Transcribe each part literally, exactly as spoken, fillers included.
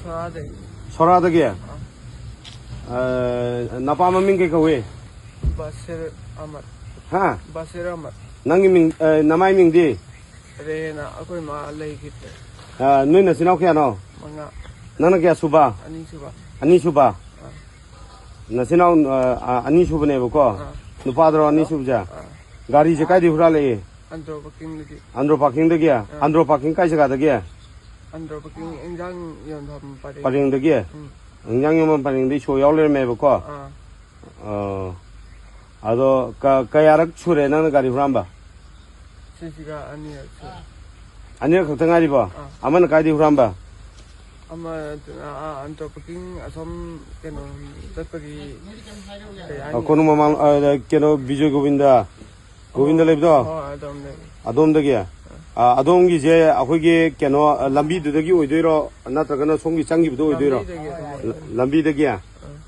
ꯁꯣꯔꯥꯗꯒꯤ꯫ ꯁꯣꯔꯥꯗꯒꯤ? ꯑꯥ꯫ ꯑ, ꯅꯄꯥ ꯃꯃꯤꯡ ꯀꯩ ꯀꯧꯏ? ꯕꯁꯤꯔ ꯑꯍꯃꯗ꯫ ꯍꯥ? ꯕꯁꯤꯔ ꯑꯍꯃꯗ꯫ ꯅꯪꯒꯤ ꯃꯤꯡ, ꯑ, ꯅꯃꯥꯏ ꯃꯤꯡꯗꯤ? ꯔꯦꯍꯦꯅ꯫ ꯑꯩꯈꯣꯏ ꯃꯥ ꯂꯩꯈꯤꯗ꯭ꯔꯦ꯫ ꯑ, ꯅꯣꯏ ꯅꯆꯤꯟ ꯅꯅꯥꯎ ꯀꯌꯥꯅꯣ? ꯃꯉꯥ꯫ ꯅꯪꯅ ꯀꯌꯥ ꯁꯨꯕ? ꯑꯅꯤꯁꯨꯕ꯫ ꯑꯅꯤꯁꯨꯕ? ꯑꯥ꯫ ꯅꯆꯤꯟ ꯅꯅꯥꯎ, ꯑ, ꯑ, ꯑꯅꯤ ꯁꯨꯕꯅꯦꯕꯀꯣ? ꯑꯥ꯫ ꯅꯨꯄꯥꯗꯔꯣ ꯑꯅꯤ ꯁꯨꯕꯁꯦ? ꯑꯥ꯫ ꯒꯥꯔꯤꯁꯦ ꯀꯥꯏꯗꯩ ꯍꯨꯔꯥꯜꯂꯛꯏ? ꯑꯟꯗ꯭ꯔꯣ ꯄꯥꯔꯀꯤꯡꯗꯒꯤ꯫ ꯑꯟꯗ꯭ꯔꯣ ꯄꯥꯔꯀꯤꯡꯗꯒꯤ? ꯑꯥ꯫ ꯑꯟꯗ꯭ꯔꯣ ꯄꯥꯔꯀꯤꯡ ꯀꯥꯏ ꯖꯒꯥꯗꯒꯤ? ꯑꯟꯗ꯭ꯔꯣ ꯄꯥꯔꯀꯤꯡ ꯏꯟꯖꯥꯡ ꯌꯣꯟꯐꯝ ꯄꯔꯦꯡ꯫ ꯄꯔꯦꯡꯗꯒꯤ? ꯎꯝ꯫ ꯏꯟꯖꯥꯡ ꯌꯣꯟꯐꯝ ꯄꯔꯦꯡꯗꯒꯤ ꯁꯣ ꯌꯥꯎ ꯂꯩꯔꯝꯃꯦꯕꯀꯣ? ꯑꯥ꯫ ꯑꯣ꯫ ꯑꯗꯣ ꯀ-, ꯀꯌꯥꯔꯛ ꯁꯨꯔꯦ ꯅꯪꯅ ꯒꯥꯔꯤ ꯍꯨꯔꯥꯟꯕ? ꯁꯤꯁꯤꯒ ꯑꯅꯤꯔꯛ ꯁꯨꯔꯦ꯫ ꯑꯅꯤꯔꯛ ꯈꯛꯇ ꯉꯥꯏꯔꯤꯕꯣ? ꯑꯥ꯫ ꯑꯃꯅ ꯀꯥꯏꯗꯩ ꯍꯨꯔꯥꯟꯕ? ꯑꯃꯗꯨꯅ, ꯑꯥ, ꯑꯟꯗ꯭ꯔꯣ ꯄꯥꯔꯀꯤꯡ ꯑꯁꯣꯝ ꯀꯩꯅꯣ ꯆꯠꯄꯒꯤ, ꯀꯩ ꯍꯥꯏꯅꯤ? ꯑ, ꯀꯣꯅꯨꯡ ꯃꯃꯥꯡ, ꯑ, ꯀꯩꯅꯣ, ꯕꯤꯖꯣꯏ ꯒꯣꯕꯤꯟꯗ, ꯒꯣꯕꯤꯟꯗ ꯍꯣꯏ, ꯂꯩꯕꯗꯣ? ꯍꯣꯏ, ꯑꯗꯣꯝꯗꯒꯤ꯫ ꯑꯗꯣꯝꯗꯒꯤ? ꯑ, ꯑꯗꯣꯝꯒꯤꯁꯦ ꯑꯩꯈꯣꯏꯒꯤ ꯀꯩꯅꯣ, ꯑ, ꯂꯝꯕꯤꯗꯨꯗꯒꯤ ꯑꯣꯏꯗꯣꯏꯔꯣ? ꯅꯠꯇ꯭ꯔꯒꯅ ꯁꯣꯝꯒꯤ ꯆꯪꯈꯤꯕꯗꯣ ꯑꯣꯏꯗꯣꯏꯔꯣ? ꯂꯝꯕꯤꯗꯒꯤ ꯑꯗꯨꯝ ꯑꯣꯏꯗꯣꯏꯅꯦ꯫ ꯂꯝꯕꯤꯗꯒꯤ? ꯑꯥ꯫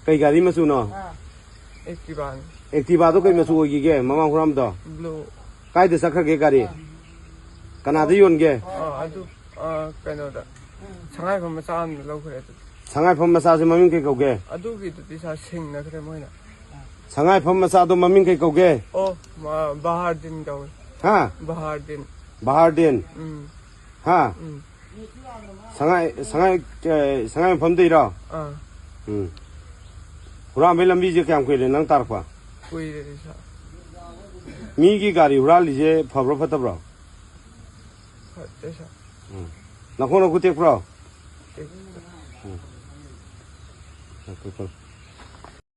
ꯀꯩ ꯒꯥꯔꯤ ꯃꯆꯨꯅꯣ? ꯑꯦꯛꯇꯤꯚꯥꯅꯤ꯫ ꯑꯦꯛꯇꯤꯚꯥꯗꯣ ꯀꯩ ꯃꯆꯨ ꯑꯣꯏꯈꯤꯒꯦ ꯃꯃꯥꯡ ꯍꯨꯔꯥꯟꯕꯗꯣ? ꯕ꯭ꯂꯨ꯫ ꯀꯥꯏꯗ ꯆꯠꯈ꯭ꯔꯒꯦ ꯒꯥꯔꯤ? ꯀꯅꯥꯗ ꯌꯣꯟꯒꯦ? ꯑꯥ, ꯑꯗꯨ, ꯑꯥ, ꯀꯩꯅꯣꯗ, ꯁꯉꯥꯏꯐꯝ ꯃꯆꯥ ꯑꯃꯗ ꯂꯧꯈ꯭ꯔꯦ ꯑꯗꯨꯗꯤ꯫ ꯁꯉꯥꯏꯐꯝ ꯃꯆꯥꯁꯦ ꯃꯃꯤꯡ ꯀꯩ ꯀꯧꯒꯦ? ꯑꯗꯨꯒꯤꯗꯨꯗꯤ ꯁꯥꯔ ꯁꯤꯡꯅꯈ꯭ꯔꯦ ꯃꯣꯏꯅ꯫ ꯁꯉꯥꯏꯐꯝ ꯃꯆꯥꯗꯣ ꯃꯃꯤꯡ ꯀꯩ ꯀꯧꯒꯦ? ꯑꯣ, ꯃꯥ-, ꯕꯍꯥꯔꯗꯤꯟ ꯀꯧꯋꯦ꯫ ꯍꯥ? ꯕꯍꯥꯔꯗꯤꯟ꯫ ꯕꯍꯥꯔꯗꯤꯟ? ꯎꯝ꯫ ꯍꯥ? ꯎꯝ꯫ ꯁꯉꯥꯏ, ꯁꯉꯥꯏ, ꯑꯦ, ꯁꯉꯥꯏ ꯃꯐꯝꯗꯩꯔꯣ? ꯑꯥ꯫ ꯎꯝ꯫ ꯍꯨꯔꯥꯟꯕꯩ ꯂꯝꯕꯤꯁꯦ ꯀꯌꯥꯝ ꯀꯨꯏꯔꯦ ꯅꯪ ꯇꯥꯔꯛꯄ? ꯀꯨꯏꯔꯦ, ꯁꯥꯔ꯫ ꯃꯤꯒꯤ ꯒꯥꯔꯤ ꯍꯨꯔꯥꯜꯂꯤꯁꯦ ꯐꯕ꯭ꯔꯣ ꯐꯠꯇꯕ꯭ꯔꯣ? ꯐꯠꯇꯦ, ꯁꯥꯔ꯫ ꯎꯝ꯫ ꯅꯈꯣꯡ ꯅꯈꯨꯠ ꯇꯦꯛꯄ꯭ꯔꯣ? ꯇꯦꯛꯇꯦ꯫ ꯎꯝ꯫